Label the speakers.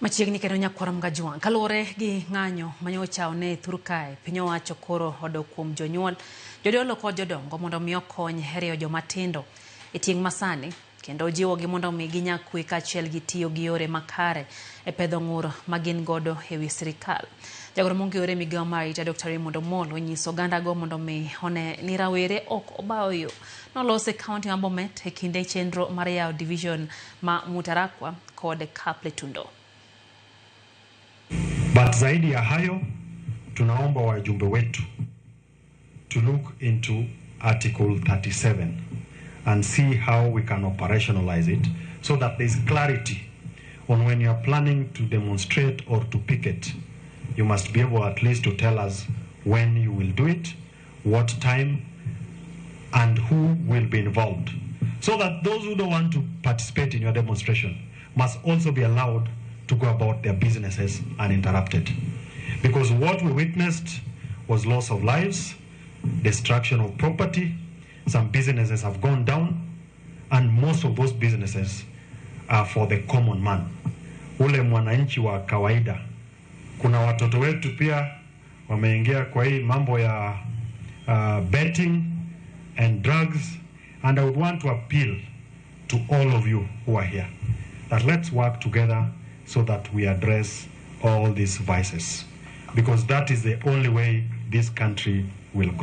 Speaker 1: Machiegni kendo nyakwar Mgajwang', kaluwore gi ng'anyo manyocha one thur kae, piny owacho koro odok kuom jonyuol, jodolo kod jodongo mondo mi okony e rieyo joma tindo e tieng' masani kendo jiwogi mondo mi ginya kwe kaachiel gi tiyo gi yore makare e pedho ng'ur ma gin godo e wi sirikal. Jagoro mong'ere migao mar arita Dr. Raymond Omolo onyiso ogandago mondo mi one ni rawere ok obayo yo. Nolos e kaunti ma Bomet e kinde chenro mar yawo division ma Mutarakwa kod Kapletundo.
Speaker 2: But zaidi ya hayo, tunaomba wajumbe wetu to look into Article 37 and see how we can operationalize it so that there is clarity on when you are planning to demonstrate or to picket. You must be able at least to tell us when you will do it, what time, and who will be involved. So that those who don't want to participate in your demonstration must also be allowed to go about their businesses uninterrupted. Because what we witnessed was loss of lives, destruction of property, some businesses have gone down, and most of those businesses are for the common man. Ule mwananchi wa kawaida. Kuna watoto wetu pia wameingia kwa hii mambo ya betting and drugs, and I would want to appeal to all of you who are here that let's work together so that we address all these vices, because that is the only way this country will grow.